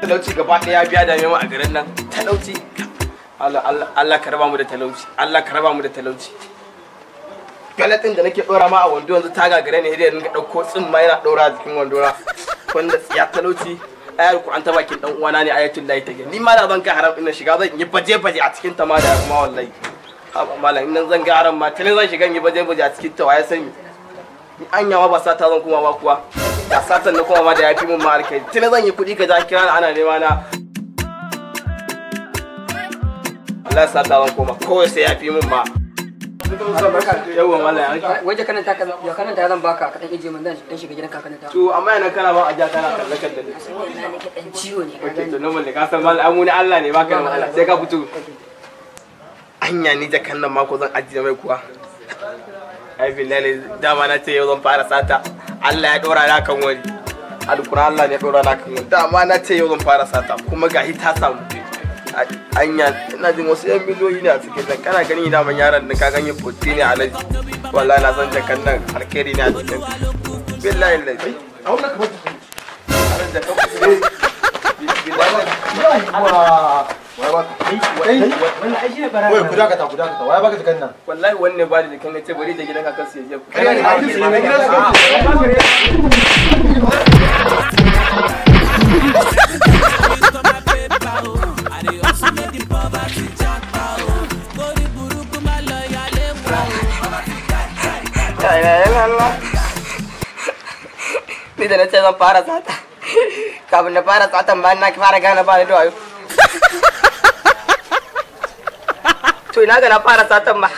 Talauci gaba ɗaya biya da mu a garin nan. Talauci. Allah Allah Allah ka raba mu da talauci. Allah ka raba mu da talauci. Galatin da nake dora ma a wando yanzu ta gagare ne idan ringa dauko tsimma yana dora a jikin wando na. Wanda tsiya talauci ayar Qur'an ta bakin dan uwana ne ayatul lahi take. Ni ma da zan kai haram ina shiga zan yi baje baje a cikin ta ma da kuma wallahi. Haba malam in zan ga haram ma tuni zan shiga in yi baje baje a cikin ta waye sani. Ni anyawa ba sata zan kuma ba kuwa. Da satan na kuma ma da yafi mun ma alkai. Tuni zan yi kuɗi ka ja kira ni ana nema na. Allah sata zan koma kowai sai yafi mun ma. Yawwa malam ya Waje kanan ta ya kanan ta zan baka ka dan ije mun dan shiga gidan kakan ta. To amma yana kana ba aja kana kalle kalle ne. Wallahi nake dan ciwo ne. Okay to normal ne ka san malam amuni Allah ne baka da matsala sai ka fito. Anya ni jakan nan mako zan ajiye mai kuwa. Ai billahi dama na ce yau zan fara sata. Allah ya dora na kan wani. Alquran Allah ne ya dora na kan wani. Dama na ce yau zan fara sata kuma gahi ta samu. Anya ina jin wasu yan miliyoyi ne a cikin nan kana ganin daman yaron nan ka ganye fotti ne alaji wallahi na san jakan nan alkhairi ne a cikin billahi lillahi A wannan kamar aran jakan billahi. Wai baka. Wai ku dakata ku dakata. Wai baka jakan nan. Wallahi wannan ba da jakan ne ce bari da gidan kakan su ya je. Kai ne hakin su ne gidan su. Ni da na ce zan fara sata. Kafin na fara satan bayan na fara gane ba ni da wayo. To ina ga na fara satan ma.